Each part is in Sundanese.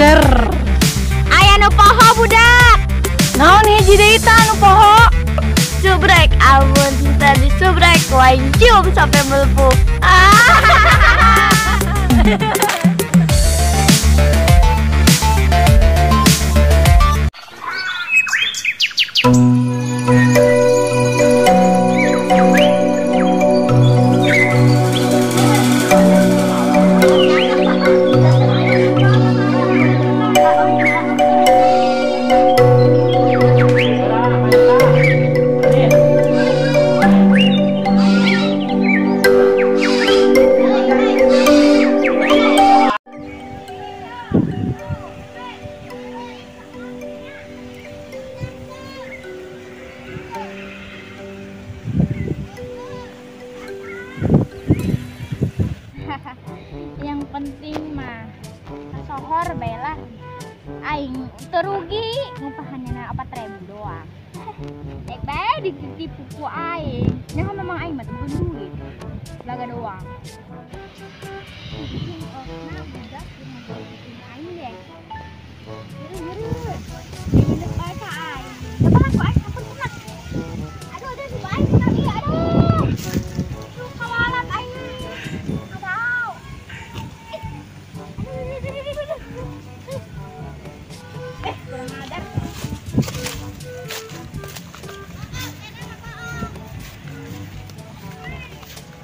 Seger. Aya nu poho budak. Naon hiji deui tah nu poho? Subrek amun tadi subrek wain cium sampai melepuh. Yang penting mah sohor bae lah. Aing terugi ngupahanna 4.000 doang. Dek bae dititipu ku aing. Nya memang aing mah teu duit. Laga doang. Nah, budak aing deh. Nyeri-nyeri. Ini bae ka aing. Coba ku aing ampun kumat. Aduh, aduh, si aing tadi aduh. Lu kawalat aing. Aduh. Kurang ajar.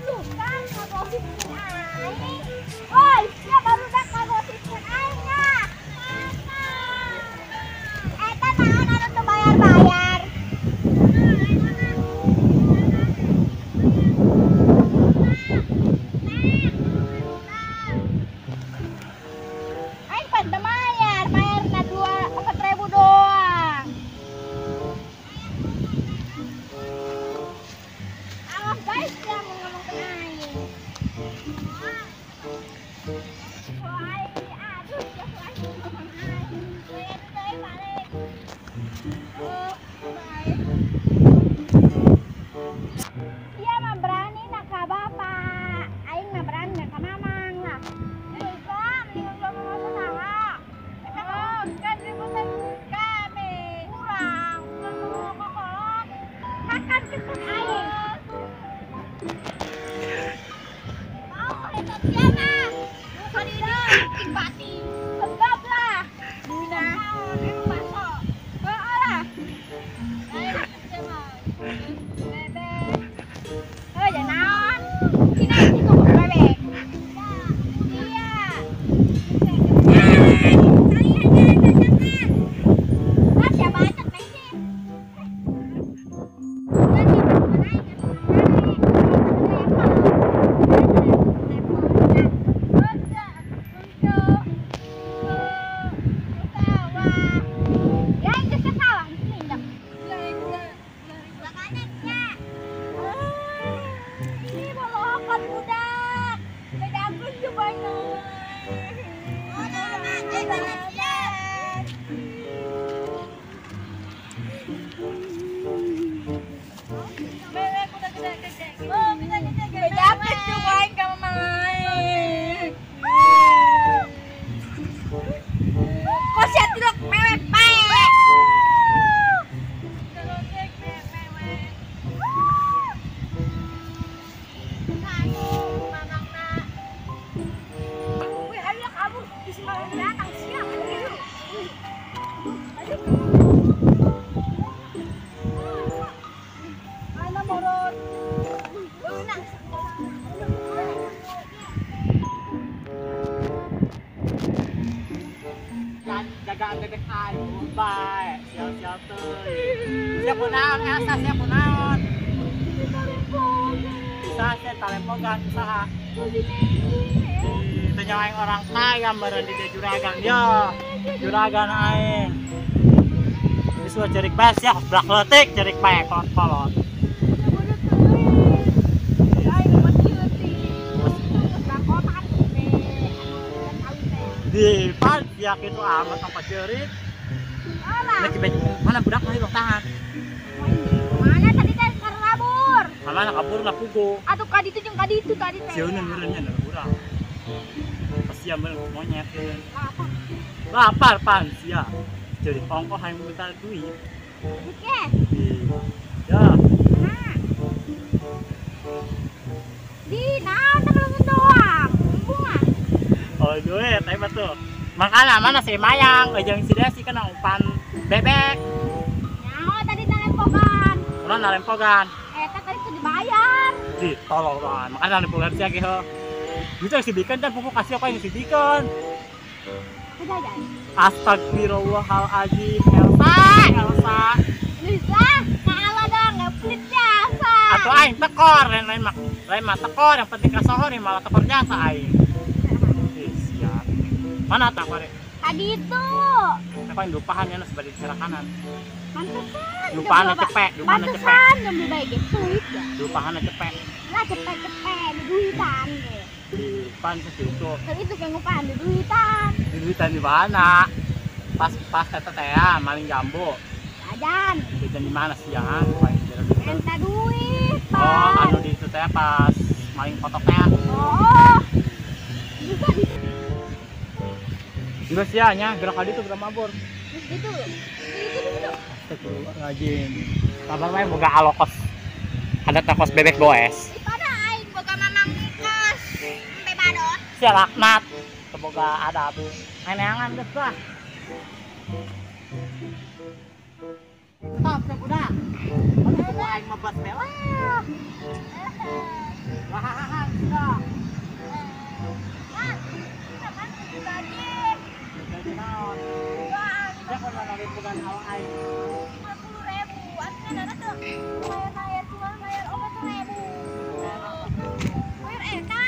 Lu kan ngagosipkeun aing. Woi, sia barudak ngagosipkeun aing nya. Eta naon anu teu bayar-bayar? Aing pan teu bayar, bayarna 4.000 doang. Awas guys, yang ngomongkeun aing. Aduh, ya aing ngomong aing. Bayar deui balik. Oh, bye. Dia mah berani nak ka bapak, aing mah berani nak ka mamang lah. Bisa, mendingan gua mau saha. Oh, kan ributan kami kurang, mau kokolot. Makan cepet aing. Mau hebat sia mah. Bati, sebab lah. Dina, emang bakso. Heeh lah. Ayo, bebe. Heuh, jangan naon. Cina sih kok bebe. Iya. Kalian jangan bacot bensin. Jagaan bebek aing bae, sial-sial teuing. Sia kunaon Elsa, sia kunaon? Bisa sia talempogan usaha. Teu nyawa aing orang kaya meureun di dieu juragan yo. Juragan aing. Geus we ceurik bae sia blak leutik ceurik bae kolot-kolot. Di pan sia kitu amat sampai ceurik. Mana budak mana bang tahan? Mana tadi teh kabur. Mana kabur lah pugu. Atuh kaditu jeung kaditu tadi teh. Sieun meureun nya urang. Sia monyet. Lapar pan sia. Jadi ongkoh hayang minta duit. Oke. Ya. Nah. Di naon teh belum doang. Bunga. Oh duit, tapi betul. Makanya mana si Mayang, jeung si Desi kan umpan bebek. Nyaho tadi nalempogan. Kunaon nalempogan? Eta tadi tuh dibayar. Di tolong banget. Makanya nalempogan sia ge heuh. Bisa si bikin dan pupuk kasih apa yang si bikin. Astagfirullahaladzim, Elsa, Elsa. Bisa, kalah dong, nggak pelit jasa. Atau aing tekor, lain mah tekor, yang penting kasohor, malah tekor jasa aing. Siap. Mana tak kore? Tadi itu. Apa yang lupahan ya, sebagai diserakanan. Pantesan. Lupahan cepet, lupahan cepet. Pantesan, lebih baik duit ya. Lupahan cepet. Lah cepet-cepet, duitan deh. Pan itu. Kan itu kayak ngupahan di duitan. Di duitan di mana? Pas pas kata teh maling jambu. Jajan. Jajan di mana sih ya? Minta duit, Pak. Oh, anu di itu teh pas maling kotok teh. Oh. Bisa di. Enggak sih nya, gerak kali itu gerak mabur. Itu. Itu. Astagfirullahaladzim. Sabar wae boga alokos. Ada takos bebek goes. Pada aing boga mamang kos. Badot. Sia laknat, semoga adab. Neangan geus lah. Stop teh budak. Aduh aing mah bas mewah. Wah, sudah. Ah, kan tadi. Jadi naon? Sia kudu bukan awak aing. 50.000. Aslinya dana tuh bayar cuma bayar 4.000. Bayar eta.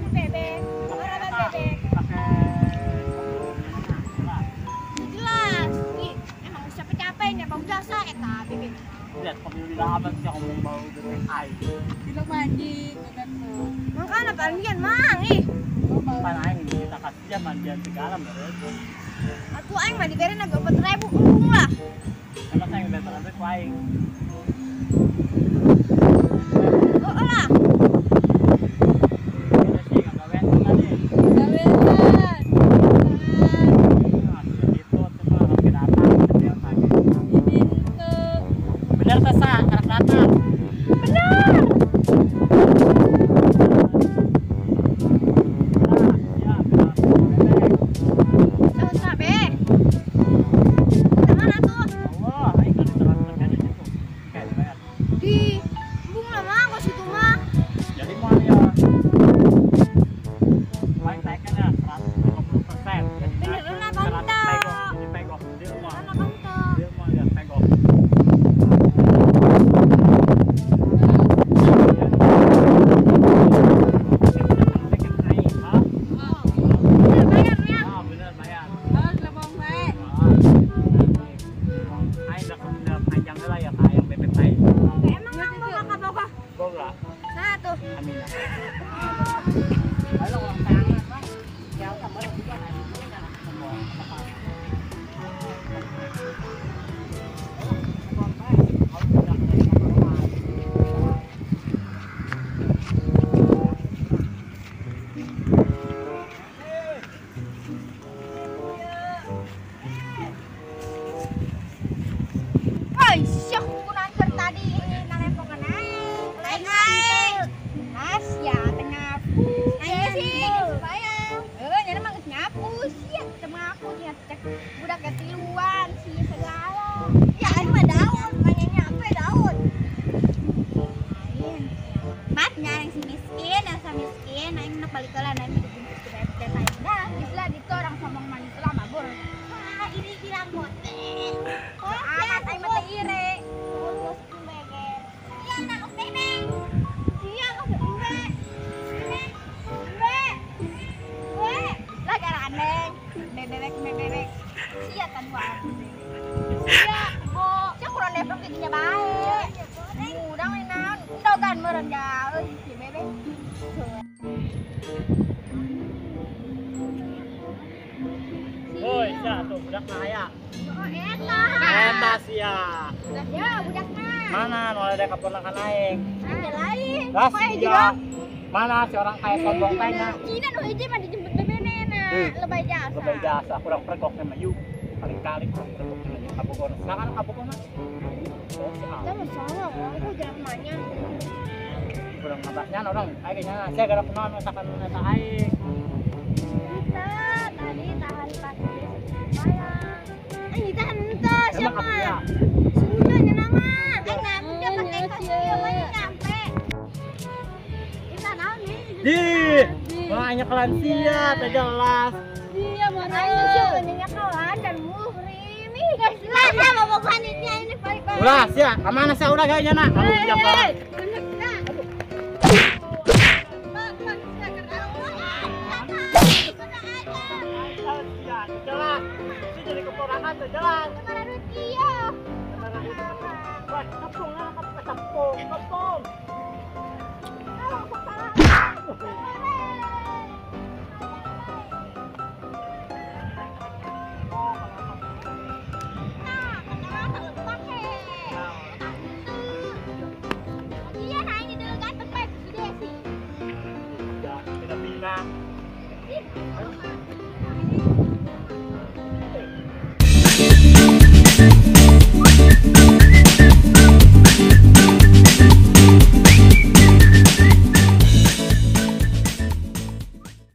Bebek, orang bebek. Jelas, ih, emang capek-capek nih, bau jasa eta bebek. Lihat pemilu apa sih ngomong bau bebek aing. Tidak mandi, bebek tuh. Makanya pandian mang ih. Pan aing kita kasih mandian segala meureun. Atuh aing mah dibere na 4.000 embung lah. Emang aing better ku aing. Oh lah. Woi, sia tuh budak mah aya. Oh, eta. Eta sia. Ya, budak mah. Mana nu ada kaponakan aing? Ada lain. Lah, Poe sia. juga. Mana si orang kaya sombong tanya? Cina nu hiji mah dijemput bebene na, lebay jasa. Lebay jasa, kurang pergoknya mah yuk. Kali-kali kurang pergoknya mah kabogor. Sekarang kabogor mah. Oh, si Kita mah salah, aku jarak mana? Kurang ngabasnya orang, aing nya saya gara kunaon misalkan eta aing. Kita tadi tahan pas bayang. Aing ditahan henteu siapa? Sudah nya nama. Aing ngaku dia pakai kaos ieu mah nyampe. Kita naon nih? Di, wah nyekelan sia, teh jelas. Dia mana? Aing sih nyekelan dan muhrim. Ih, guys, lah sama bogohan ini ini balik balik. Ulah sia, ka mana sia udah gaya na? Aduh, jam banget. Jelas. Itu jadi keponakan teh jelas. Kemana duit iya? Kemana duit? Wah, tepung lah, tepung, tepung. Iya, nah ini dulu kan tempat si Desi. Ya, tidak bina.